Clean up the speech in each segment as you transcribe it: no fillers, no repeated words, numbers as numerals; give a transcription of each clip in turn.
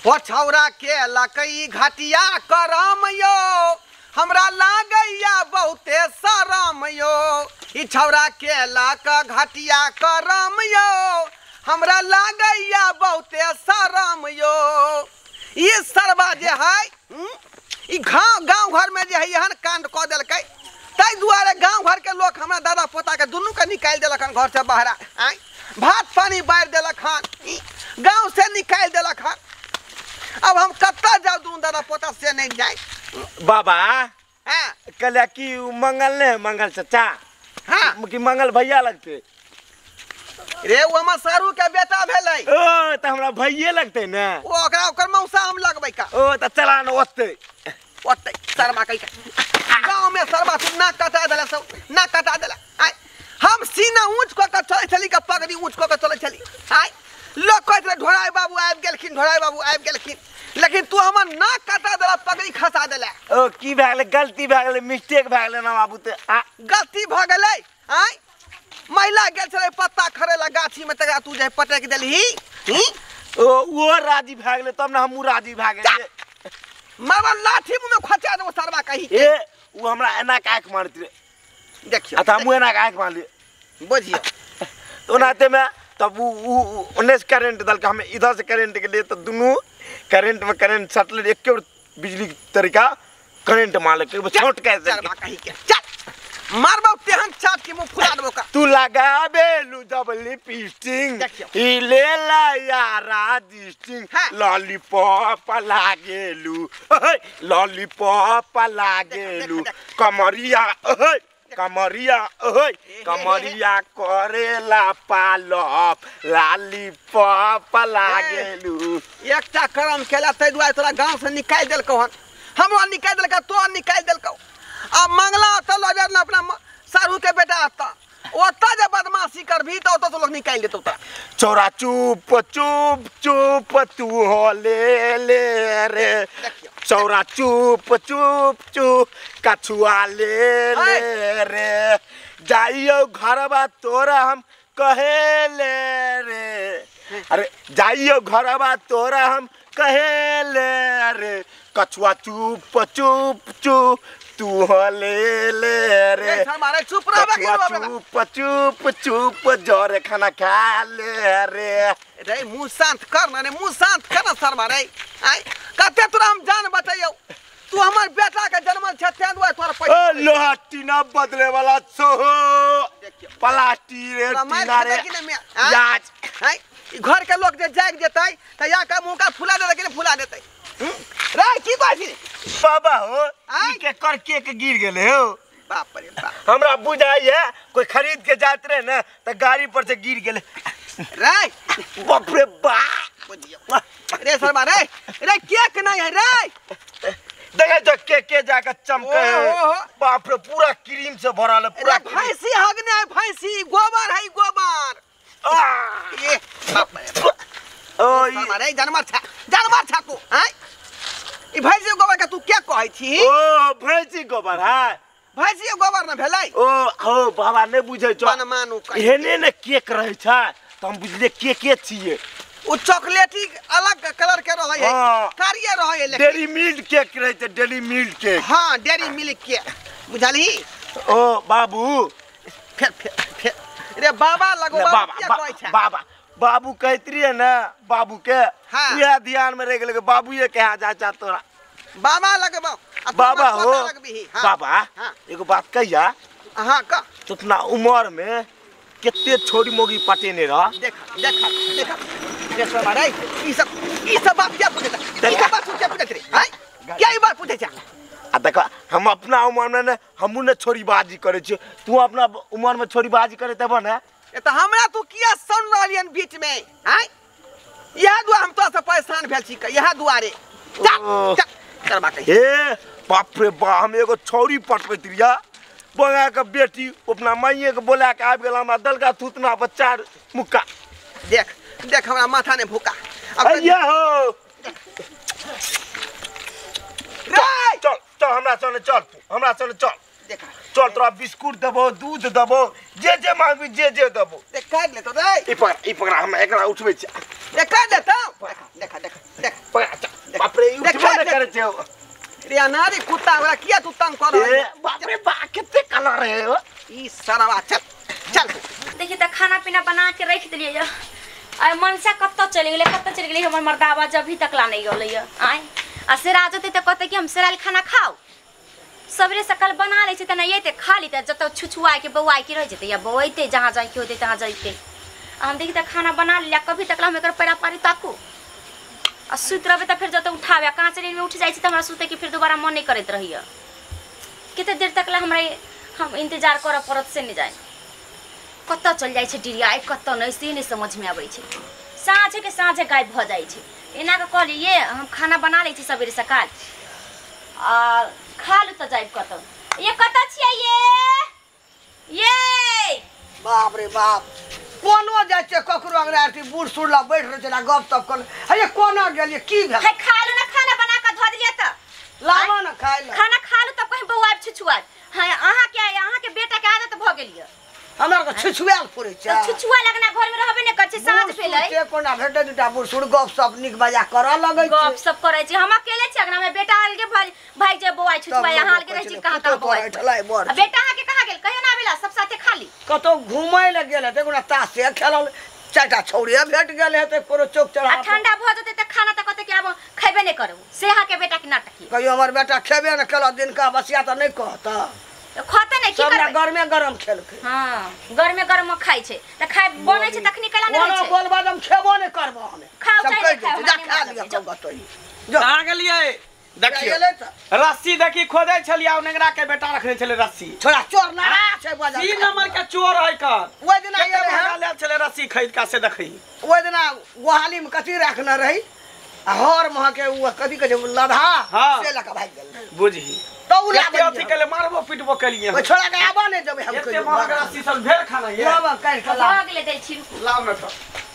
ओ छौरा के लकई घटिया करम यो, हमरा लागैया बहुते शरम यो। ई छौरा के लक घटिया करम यो, हमरा लागैया बहुते शरम यो। ई सरबा जे है ई गाँव घर में जे है एहन कांड कऽ देलकै, ताहि दुआरे गाँव घर के लोक हमरा दादा पोता के दुनू के निकालि देलक हन घर से बाहर। आँय भात पानी बारि देलक हन, गाँव से निकालि देलक हन। अब हम कतऽ जाउ दुनू दादा पोता से नहीं जाए। बाबा हाँ कहलिया कि मंगल ने मंगल चाचा हाँ कि मंगल भैया लगते रे, वो हमर सारू के बेटा भेलै। ओ त हमरा भैये लगते ने, ओ ओकरा ओकर मौसा हम लगबै का। ओ त चला न ओते ओते शर्मा कहि गाँव में शर्मा तू नाक कटा देला, सब नाक कटा देला। आय हम सीना ऊँच कऽ के चलै छली के पगड़ी ऊँच कऽ के चलै छली। आय लोग कहैत रहे ढोराई बाबू आबि गेलखिन, ढोराई बाबू आबि गेलखिन, लेकिन तू हमर नाक कटा देला, पगड़ी खसा देला। ओ की भए गेलै, गलती भए गेलै, मिस्टेक भए गेलै ना बाबू। ते गलती भऽ गेलै। आय महिला गेल छलै पत्ता खड़े ला गाछी में, तकरा तू जे पटक देलही। ओ ओहो राजी भए गेलै तब ने हमहूँ राजी भए गेलियै। मारबा लाठी मुँह में खोचा देबो सरबा कही। ए ओ हमरा एना के आँखि मारैत रहे, देखियौ आ त हमहूँ एना के आँखि मारलियै, बुझियौ। तो ओनाहिते में तब ओन्ने से करेंट देलकै, हम इधर से करेंट गेलियै तऽ दुनू करेंट में करेंट सटलै, एके बेर बिजली के तरीका करेंट मारलकै, छोट के सरबा कही के चल मारबो तेहन चाट के मुँह फुला देबो का। तू लगाबेलू जब लिपस्टिक ई ले ला यारा डिस्टिंग, लॉलीपॉप लागेलू, लॉलीपॉप लागेलू, कमरिया कमरिया कमरिया करेला पालप लालीपॉप लागेलू। एकटा करम केला ताहि दुआरे तोरा गाँव से निकालि देलकौ हन, हमरो निकालि देलकौ, तो निकालि देलकौ। आ मंगला ओतऽ लऽ जाय अपना सारू के बेटा ओतऽ, ओतऽ जे बदमाशी करबही तऽ ओतऽ से लोग निकालि देतौ तोरा। चौरा चुप चुप चुप तू हो ले ले रे, चौरा चुप चुप चुप कछुआ ले ले रे, जाइयो घरबा तोरा हम कहे ले रे, अरे जाइयो घरबा तोरा हम कहे ले रे, कछुआ चुप चुप चुप तू हो ले ले रे, चुप रह चुप चुप चुप जोरे खाना खा ले रे। रे मुँह शांत कर ना रे, मुँह शांत कर ना शर्मा रे। आय कते तोरा हम जान बचैयौ, तू हमर बेटा के जन्मल छै तें दुआरे तोरा पैसा। ओ लोहा टीना बदले वाला छो, प्लास्टिक रे टीना रे याज। आय घर के लोग जे जाग जेतै त या का मुँह का फुला देतै कि नै फुला देतै रे। की कहै छी बाबा हो, ई के कर केक गिर गेलै हो। बाप रे बाप, हमरा बुझाइए कोई खरीद के जात रहे ना त गाड़ी पर से गिर गेलै रे। बाप रे बाप रे शर्मा रे, रे केक नहीं है रे, देखे जो केक के जाके चमके है। बाप रे पूरा क्रीम से भरल है, पूरा भैंसी हगने है, भैंसी गोबर है गोबर। ये बाप रे ओ शर्मा रे, जानवर छा, जानवर छा तू। आय ई भैंसी गोबर के तू क्या कहै छी? ओ भैंसी गोबर है, भैंसी गोबर न भेलै। ओ हो बाबा नहीं बुझै छौ, मानू एहने ने केक रहै छै त हम बुझलियै केके छियै। ओ चॉकलेटी अलग कलर के रहै है, कारिये रहै है, डेयरी मिल्क केक रहै छै, डेयरी मिल्क केक। हां डेयरी मिल्क केक बुझलही। ओ बाबू फेर फेर फेर रे बाबा लगो, बाबा क्या कहै छै? बाबा बाबू कहैत रहियै ने बाबू के, इएह ध्यान में रहि गेलै बाबूए कहा जा जा तोरा बाबा लगबो। बाबा हो बाबा एगो बात कहिया। हां कह। तो अपना उम्र में कते छोरी मोगी पटेने रह? देख देख देख देख रे, ई सब बात क्या पूछै छै? ई सब बात क्या पूछै रे? हां क्या ई बात पूछै छै? आ देख हम अपना उम्र में ने हमहूँ ने छोरीबाजी करै छियै, तू अपना उम्र में छोरीबाजी करे तब ने। ए त हमरा तू किया सुन रहलियन बीच में? आय इएह दुआरे हम तोरा से परेशान भेल छी, इएह दुआरे। चल चल करबा कही। ए बाप रे बा, हम एगो छौरी पटबैत रहिया बंगा के बेटी अपना माइये के बोला के आबि गेल, हमरा दलका थूतना पर चार मुक्का। देख देख हमरा माथा ने भूका। अइया हो रे, चल चल हमरा संगे चल, तू हमरा संगे चल। देखा चल तोरा बिस्कुट देबो दूध देबो जे जे मांगबी जे जे देबो। देख काट लेतो रे ई पकड़ ई पकड़ हम एकरा उठबै छी। देख काट लेतो देखा देखा देख पकड़। बाप रे ई उठबो नै करै छै रे अनारी कुत्ता ओकरा किया तू तंग कर ए बाप रे बा कते कलर है ई सरवा। चल चल देखी त खाना पीना बना के रख देलियै य। आ मनसा कत्तो चलि गेलै कत्तो चलि गेलै हमर मर्दावा जब अभी तक ला नहीं गेलै य। आय आ सेरा जतै त कहतै कि हम सेराल खाना खाओ सबरे सकल बना लै छै त नहीं अइतै खा ली त जतौ छुछुआय के बौआय के रह जेतै या बौआइतै जहाँ जाय के होतै तहाँ जइतै। हम देखी त खाना बना लिया कभी तक ला हम एकर पैरा पारी ताकू आ सुति रहबै त फेर जतौ उठाबै काँच नींद में उठ जाइ छै त हमरा सुतै के फेर दोबारा मन नहीं करैत रहैय। कते देर तक ला हमरा हम इंतजार करऽ पड़त से नहीं जाए कतऽ चल जाइ छै डिरिया कतऽ नहीं से नहीं समझ में आबै छै। साँझे के साँझे गायब भऽ जाइ छै। एना कऽ कहलियै हम खाना बना लै छी सबेरे सकाल आ खा लू तऽ जायब कतऽ। ये कतऽ छियै ये ये बाप रे बाप कोनो जाइ छै ककरो अंगना अथी बूढ़ सूढ़ ला बैठ रहै छै ना गप तप कर। हे कोना गेलियै की भेल हे खा लू ना खाना बना कऽ धऽ दियै तऽ लाबऽ ना खाइ ला खाना खा लू तब कहीं बौआ छुछुआब। हां अहाँ के बेटा के आदत भऽ गेल य हमरा के छुछुआल पड़ै छै छुछुआ लगना घर में रहबे नै करै छै साँझ भेलै से कोना भेटै दूटा बूढ़ सूढ़ गप सप नीक बजा करऽ लगै छै गप सप करै छै। हम अकेले छी अंगना में बेटा अलगे भाई जे बौआ छुछुआ यहाँ अलगे रहै छी कहां कहां बौआ बेटा अहाँ के कहां गेल कहियो ना आबेला सब साथे खाली कतौ घुमै ल गेल हेतै कोना तासे खेलल चारिटा छौड़िया भेट गेल हेतै कोनो चौक चढ़ा आ ठंडा भऽ जेतै त खाना त कहतै कि आब खैबे नै करू से अहाँ के बेटा के नाटक कहियो हमर बेटा खेबे नै केलक दिनका बसिया त नै कहता खाते नहीं की करबै गरमे गरम खेलकै। हां गरमे गरम खाइ छै त खाइ बनै छै तखनी केला नै रहै छै बोल बाद हम खेबो नै करबो हमे खाउ चाहे खाउ जा खा लिअ कतौ जो कहां गेलियै देखियो रस्सी देखी खोदै छलियै ओ नेंगरा के बेटा रखने छलै रस्सी छोड़ा चोर ना छै बाजार 3 नंबर के चोर है कर ओइ दिना ये रहे लेल छलै रस्सी खरीद का से देखी ओइ दिना गोहाली में कथी रखने रही आ हर मह के उ कथी कहै छै लधा से लका भागि गेल बुझी तो उ लाबे अथी केले मारबो पिटबो केलिए ओ छोड़ा के आबा नै देबै हम एते महग रस्सी सब भेल खाना ये लाबा काटि के लाब भऽ गेलै दै छी लाब न त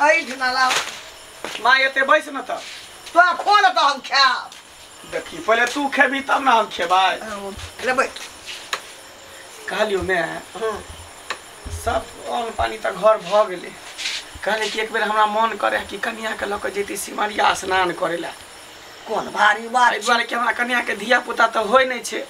एहिठिना लाब मां एते बैस न त तो खोल त हम खायब देखी पहिले तू खेबी तब ना हम खेबै ले बैठ कहलियो मैं सब अन्न पानी त घर भ गेलै कहले कि एक बेर हमरा मन करे कि कन्या के ल के जैती सिमरिया स्नान करे ला कोन भारी बात एहि दुआरे कि हमरा कन्या के धिया पुता त होय नै छै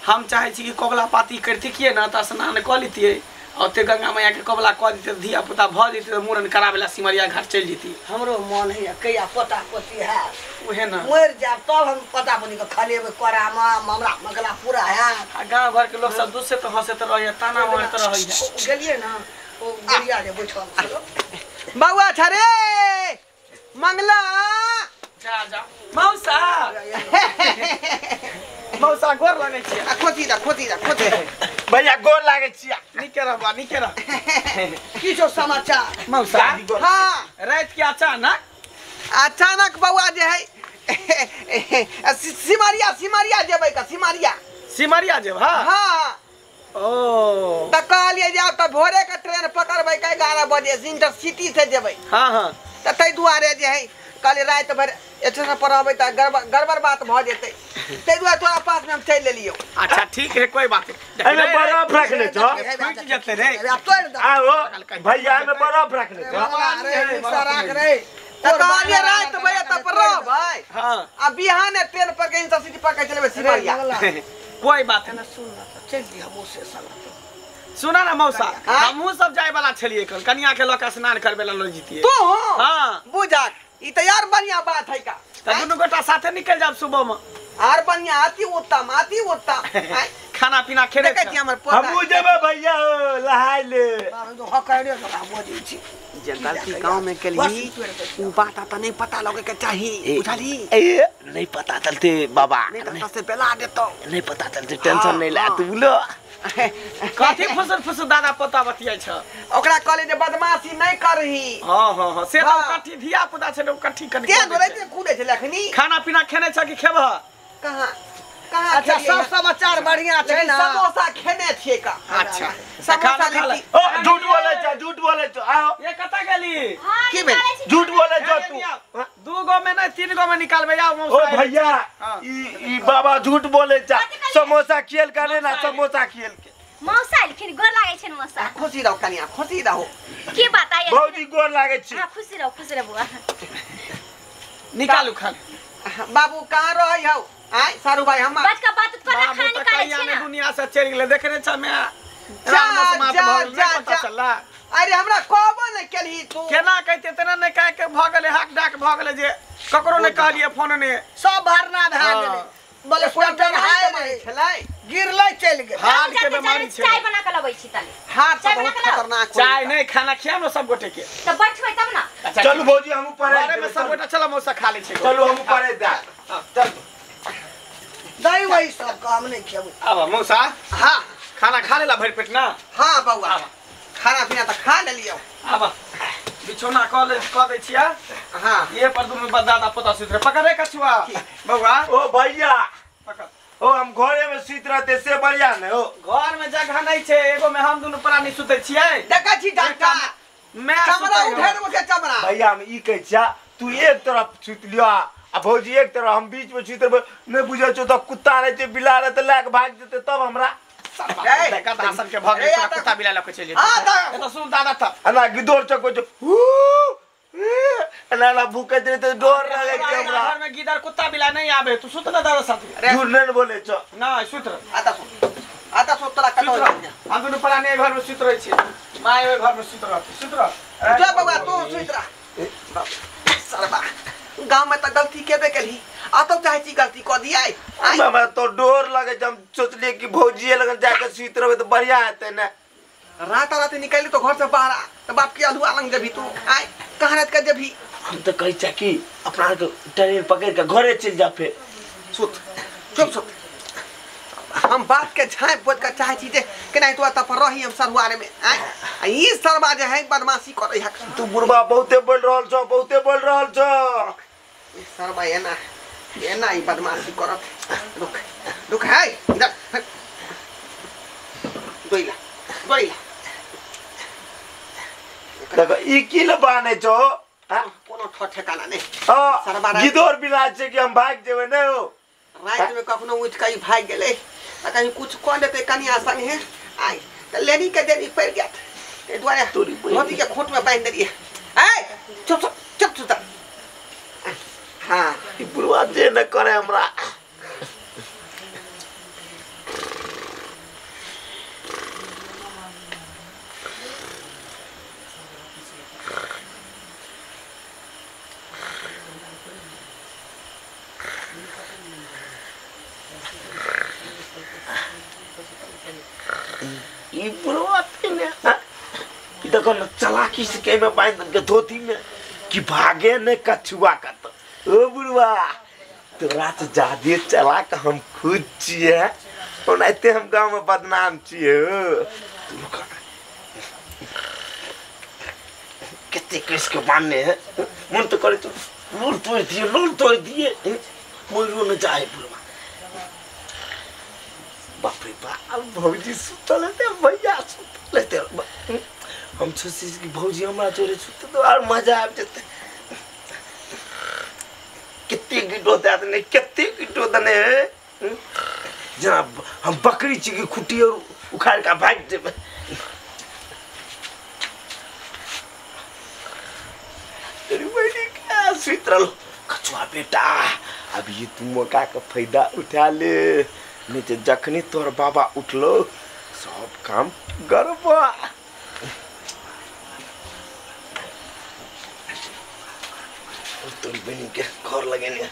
हम चाहे छी कि कबला पाती करतियै ना त स्नान क लितियै ओते गंगा मैया के कबला क दितियै धिया पुता भ जैती त मूड़न कराबे ला सिमरिया घाट चलि जैती। हमरो मन है कहिया पोता पोती है उहे ना मर जाब तब हम पोता पोती के खलेबै कोरामा हमरा मगला पूरा है आ गांव घर के लोग सब दूसरे तो हंसैत रहैया ताना मारैत रहैया। गेलियै ना ओ गुड़िया जे बैठल छलो बौआ छ रे मंगला जा जा मौसा मौसा गोर लगै छी आ खोती दा खोती दा खोती भैया गोर लागै छी नीके रह बा नीके रह की छौ समाचार मौसा? हां रात के अचानक अचानक बौआ जे है सिमरिया सिमरिया जेबै का सिमरिया सिमरिया जेब। हां हां ओ त कहलियै जे आब त भोरे के ट्रेन पकड़बै का 11 बजे इंटरसिटी से जेबै। हां हां त तै दुआरे जे है कहलियै राति भरि स्टेशन पर रहबै त गड़बड़ बात भ जेतै तै दुआरे तोरा पास में हम चलि लेलियौ। अच्छा ठीक है कोई बात नहीं एमे बर्फ रखने छौ फूटि जेतै रे आब तोड़ दे आओ भैया एमे बर्फ रखने छौ राख रे त कहलियै राति भरि त पर रहबै। हां आ बिहाने ट्रेन पर के इंटरसिटी पकड़ चलेबै सिमरिया कोई बात नहीं सुन ना चल दी हमहूँ से संग सुना ना मौसा हमहूँ सब जाय वाला छलियै कल कनिया के लऽ के स्नान करबे ला लऽ जैतियै तू। हां बुझा ई त यार बढ़िया बात है का त दुनू गोटा साथे निकल जाब सुबह में आर बढ़िया अति उत्तम अति उत्तम खाना पीना खेने देखै छी हमर पोता हमहूँ जेबै भैया लहाय ले बाप हकैरे के बजै छी जे गलती गांव में केलही उ बात त नहीं पता लगे के चाही बुझली ए नहीं पता चलते बाबा नहीं त से बेला देतौ नहीं पता चलते टेंशन नहीं ला तू बोलो कथी फुसर फुसर दादा पोता बतियाइ छ ओकरा कहले जे बदमाशी नहीं करही। हां हां हां से त कट्ठी धिया पुता छै ओ कट्ठी कनि के धरे ते कूदै छै लखनी खाना पीना खेने छ कि खेबह कहां कहाँ अच्छा सब समाचार बढ़िया छै ना समोसा खेने छियै का अच्छा समोसा लिट्टी ओ झूठ बोलै छ झूठ बोलै छ आओ ये कत गेली की भेल झूठ बोलै छ तू दू गो में नहीं तीन गो में निकालबे जाओ ओ भैया ई बाबा झूठ बोलै छ समोसा खेल करे ना समोसा खेल के मौसा एलखिन गोर लागै छनि मौसा खुशी रहो कनिया खुशी रहो की बात आइ भौजी गोर लागै छी हां खुशी रहो बुआ निकालू खाना बाबू कहाँ रहै हौ आय सारू भाई हम बात का बात पर ना खाना निकालै छी ना दुनिया से चलि गेलै देखने छ मैं जा जा जा अरे हमरा कहबो नै केलही तू केना कहते तेना नै कह के भ गेलै हाक डाक भ गेलै जे ककरो नै कहलिए फोन ने सब भरना भए गेलै बोले स्वेटर हाय रहे छलै गिरलै चलि गेल हार्ट के बीमारी छै चाय बना के लबै छी ताले हार्ट बहुत खतरनाक चाय नहीं खाना खियाओ न सब गोटे के त बैठबै तब ना चलू भौजी हम ऊपर घरे में सब गोटे चल मौसा खा ले छी चलू हम ऊपर जा चल दही वही सब काम नहीं खेबो अब मौसा हां खाना खा लेला भरि पेट ना हां बौआ खाना पीना त खा लेलियो अब बिछौना क ले क दै छिया हां ये पर दुनू दादा पोता सुत रहे पकड़े कछुआ बौआ ओ भैया पकड़ ओ हम घरे में सुत रहते से बढ़िया ने ओ घर में जगह नहीं छै एगो में हम दुनू प्राणी सुतै छियै देखै छी डंका मैं चमड़ा उठे रे चमड़ा भैया हम ई कहै छिया तू एक तरफ सुत लियो आ भौजी एक तरफ हम बीच में सुत रहबै नै बुझै छौ त कुत्ता रहै छै बिलाड़ रहै लए के भागि जेतै तब हमरा गधा सब के भग गेलै कुत्ता बिलाड़ लऽ के चलि जेतै ए त सुन दादा त एना गिदोर चको छौ हू एना एना भूकैत रहै त डर लगै छै हमरा घर में गिदर कुत्ता बिलाड़ नहीं आबे तू सुत ना दादा साथ झूठ नै बोलै छौ ना सुत रह आता सुत आता सुत तोरा कतौ हम दुनू प्राणी घर में सुत रहै छी माय ओइ घर में सुत रह सुत रह जा बौआ तू सुत रह सरबा गांव में त गलती केबे केलही आ तो चाहे छी गलती क दियै हमरा तो डर लगे छै हम सोचलिए कि भौजी लगन जाके सुत रहबै त बढ़िया हेतै ने रात रात निकलली तो घर से बाहर त बाप के अधुआ लंग जेबी तू आय कहाँ रात के जेबी हम त कहै छै कि अपना के ट्रेन पकड़ के घरे चलि जा फेर सुत चुप सुत हम बात के झाँप बोझ के चाहे छी जे केनाहितो तू एतऽ पर रही हम सरुआरे में आय आ ई सरबा जे है बदमाशी करै है तू बुढ़बा बहुते बोल रहल छौ बहुते बोल रहल छौ सरबा एना एना ई बदमाशी करत रुक रुक है इधर दोइला दोइला देखो ई की ले बाने छौ हां कोनो ठेकाना नहीं हां गिदोर बिलाज छै कि हम भाग जेबै नै हो रात में कखनो उठ के भाग गेलै आ कहीं कुछ क लेतै कनिया संगे आय त लेनी के देनी पड़ गया ते दुआरे धोती के खोट में बांध देलिए ए चुप चुप चुप चुप हां ई बुढ़वा जे न करे हमरा ई बुढ़वा ने ई देखो न चलाकी से के में बांध के धोती में कि भागे ने कछुआ का तो ओ बुढ़वा तोरा से ज्यादा चलाक हम खुद छियै ओनाहिते हम गांव में बदनाम छियै कते केस के बांधने है मन तो करे तो लोल तोड़ दिए लोल तोड़ दिए मरो न जाए बुढ़वा बाप रे बाप भौजी सुतल हेतै भैया सुतल हेतै हम सोचै छी कि भौजी हमरा जोरे सुततै तऽ आर मजा आबि जेतै कते गिटो दए देने कते गिटो देने जेना हम बकरी छी कि खुट्टी और उखाड़ के भागि जेबै तेरी बहिनी क्या सुति रहल कछुआ बेटा अब ये तू मौका के फायदा उठा ले नहीं तो जखनी तोहर बाबा उठलो सब काम गड़बड़ तोरी बहनी के घर लगेने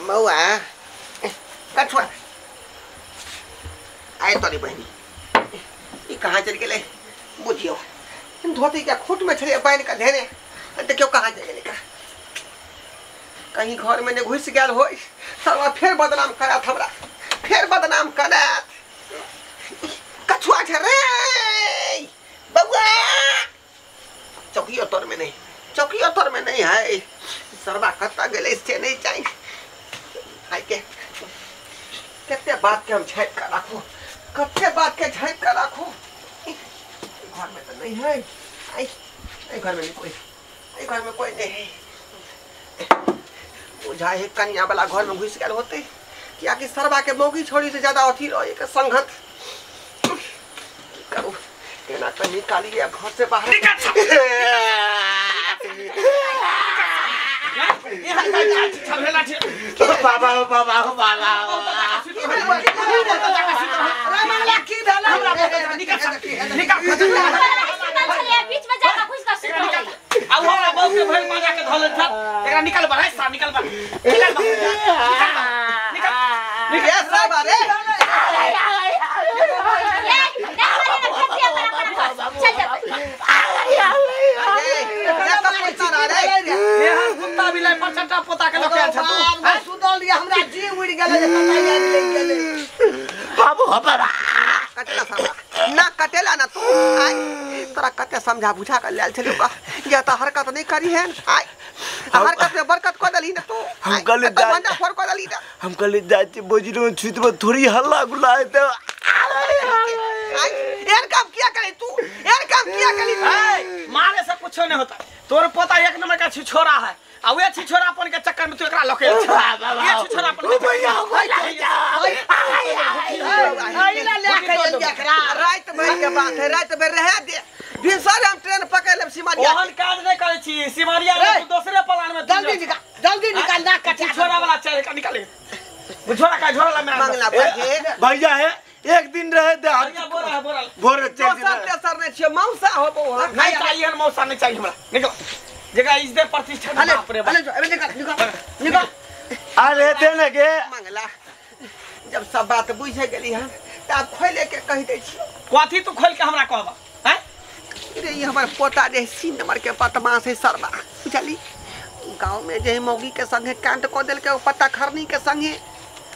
मौआ कछुआ आए तोरी बहनी ई कहाँ चलि गेलै बुझियौ धोती के खूट में छलै बान्हि के धेने देखियौ कहाँ चलि गेलै कहीं घर में ने घुसि गेल होय सरवा फेर बदनाम करत हमरा फेर बदनाम करत। कछुआ छै रे बउआ चौकियो तर में नहीं चौकियो तर में नहीं है सरवा कत्ता गेलै से नहीं चाही हाय के कते बात के हम झाँपि के राखू कते बात के झाँपि के राखू घर में तो नहीं है आई घर में नहीं कोई आई घर में कोई नहीं है बुझाए है कन्या वाला घर में घुस गया होते क्या कि सरवा के मौगी छोड़ी से ज्यादा अथी रहे के संगत की करू केना के निकालिए घर से बाहर बाबा बाबा बाबा बीच में जाकर घुस कर सुत रहलै आ हमरा बहू के भरि माजा के धल छ एकरा निकाल बा रे सा निकाल बा निकाल बा निकाल निकाल सब रे चल जा ए कुत्ता बिलाई पर चट्टा पोता के लके आयल छ तू सुतल ये हमरा जी उड़ गेलै जे कतै ले गेलै बाबू बाबा कटेला साला ना कटेला ना तू आय तोरा कते समझा बुझा कर लायल छलियो का या त हरकत नहीं करी है आय हरकत में बरकत क देली ना तू हम कल जा भंडा फोड़ क देली ना हम कल जाति बोजरो छुतबो थोड़ी हल्ला गुल्ला हेते आय एहन काम किया करी तू एहन काम किया करी ए मारे से कुछो नहीं होता तोर पोता एक नंबर का छिछोरा है आ वे छिछोरापन के चक्कर में तू एकरा लके ये छिछोरापन के भैया आइला ले के एकरा रात भर के बात है रात भर रह दे भिनसर हम ट्रेन पकड़ लेब सिमरिया ओहन काज नहीं करै छी सिमरिया में तू दोसरे प्लान में जल्दी निकाल जल्दी निकाल ना कटा छिछोरा वाला चल निकाले झोरा का झोरा ला मैं मंगला पर भैया है एक दिन रहे दे भैया बोरा है बोरा भोरे चल दोसर तेसर नहीं छियो मौसा होबो हम नहीं चाहिए हम मौसा नहीं चाहिए हमरा निकल जगह इज्जत प्रतिष्ठा बाप रे बाप अरे जो अबे निकाल निकाल निकाल अरे देने के मंगला जब सब बात बुझ गेली हन त आब खोले के कहि दै छियो कथी तू खोल के हमरा कहबा हैं रे ई हमर पोता जे सीन नंबर के बदमाश है सरवा बुझली गांव में जे मौगी के संगे कांड क देलके ओ पत्ता खरनी के संगे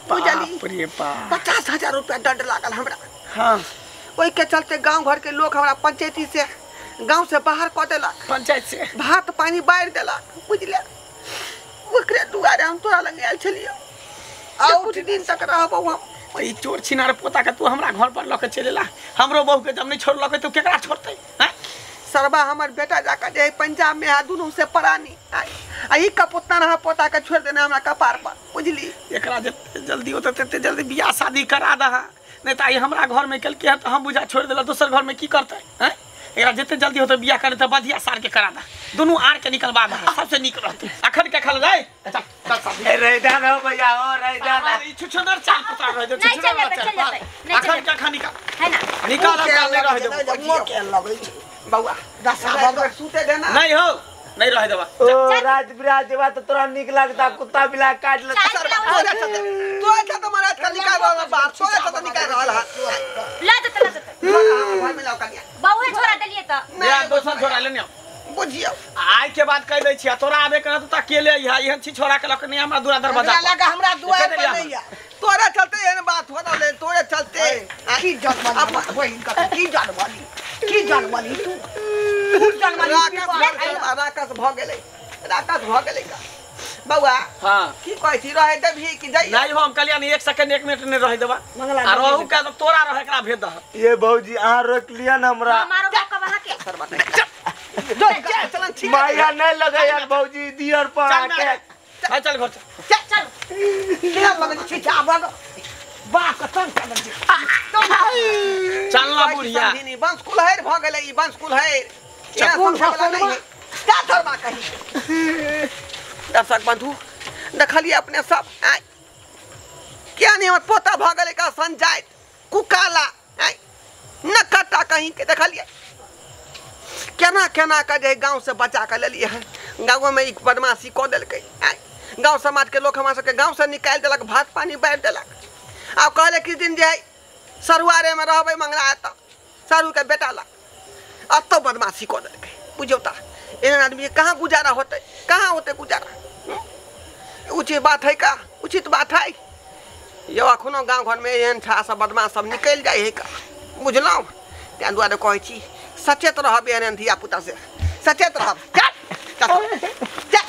बुझली बाप रे बाप 50,000 रुपया दंड लागल हमरा हां ओहि के चलते गांव घर के लोग हमरा पंचायती से गांव से बाहर क देलक पंचायत से भात पानी बारि देलक बुझले ओकरे दुआरे हम तोरा लग आयल छलियो आ कुछ दिन तक रहबो हम ई चोर छिनार पोता के तू हमरा घर पर लके चलेला हमरो बहू के जब नहीं छोड़लके तू केकरा छोड़तै हैं सरबा हमर बेटा जाकर जे पंजाब में है दुनू से परानी आ ई कपुतना रहा पोता के छोड़ देने हमरा कपार पर बुझली एकरा जते जल्दी होते तते जल्दी बियाह शादी करा दहा नहीं त आई हमरा घर में कल के है तो हम बुझा छोड़ देला दोसर घर में की करतै हैं एकरा जते जल्दी होते बियाह करे त बधिया सार के करा दा दुनू आर के निकलवा दा सबसे नीक रहतै अखन के खल जाए चल चल शादी ए रह जाना हो भैया हो रह जाना ई छुछुनर चाल पता रह दे नहीं चल जाते, चल जाते, नहीं चल अखन के खा निकाल है ना निकाल हम नहीं रह देबो मुँह के लगै छै बउआ दशा राति भर सुते देना नहीं हो नहीं रह देबा ओ रात बिरात जेबा तो तोरा निक लगता कुत्ता बिला काट लेता चाय सरबा पिलाओ। तोरा चलते तोरा चलते महाराज का निकाल रहल बाप तोरा चलते निकाल रहल है ला जते ला जते घर में लाओ कनिया बहुए झोरा देलिए त या दोसर झोरा लेने आओ बुझियो आइ के बाद कह दै छियै तोरा आबे के रहतौ त अकेले अइहा एहन छी छोरा के लक नहीं हमरा दूरा दरवाजा एकरा पर। लगा हमरा दुआर पर देलियै नहीं है तोरा चलते एहन बात हो रहल है तोरे चलते की जनमली बहिन का की जनमली की जनमली तू तू जनमली राकस राकस भ गेलै राकस भ गेलै का बउआ हां की कहै छी रहे देबही कि जाइए नहीं हो हम कहलियै नहीं 1 सेकंड 1 मिनट नहीं रह देबा मंगला आ रहू के तो तोरा रह एकरा भेज दह ये भौजी अहाँ रोक लिया ना हमरा मारो बाप का वहां के सरबा जो चलन ठीक है माया नहीं लगे यार भौजी दियर पर चल आके मैं हाँ चल घर चल चल छिछा बग बाप का तंग कर छी चल ना बुढ़िया वंश कुलहर भ गेलै ई वंश कुलहर चकुन फसलमा। का धर्मा कही दर्शक बंधु देखलिए अपने सब आय क्या नहीं हमर पोता भ गेलै का संजाइत कुकाला आय न कटा कहीं के देखलिए केना केना के जे गाँव से बचा के लेलिए हन गाँव में एक बदमाशी कऽ देलकै आय गाँव समाज के लोग हमरा सबके गाँव से निकालि देलक भात पानी बाँटि देलक आब कहले किछु दिन जे है सरुआरे में रहबै मंगला एतऽ सरू के बेटा लग अतौ बदमाशी कऽ देलकै बुझियौ तऽ एहन आदमी के कहाँ गुजारा होतै कहाँ होतै गुजारा उचित बात है का उचित बात है यौ अखनो गाँव घरमे एहन छा सब बदमाश सब निकलि जाइ है का। बुझलहुँ। ताहि दुआरे कहै छी सचेत रहब एहन धिया पुता से, सचेत रहब। चल चल चल।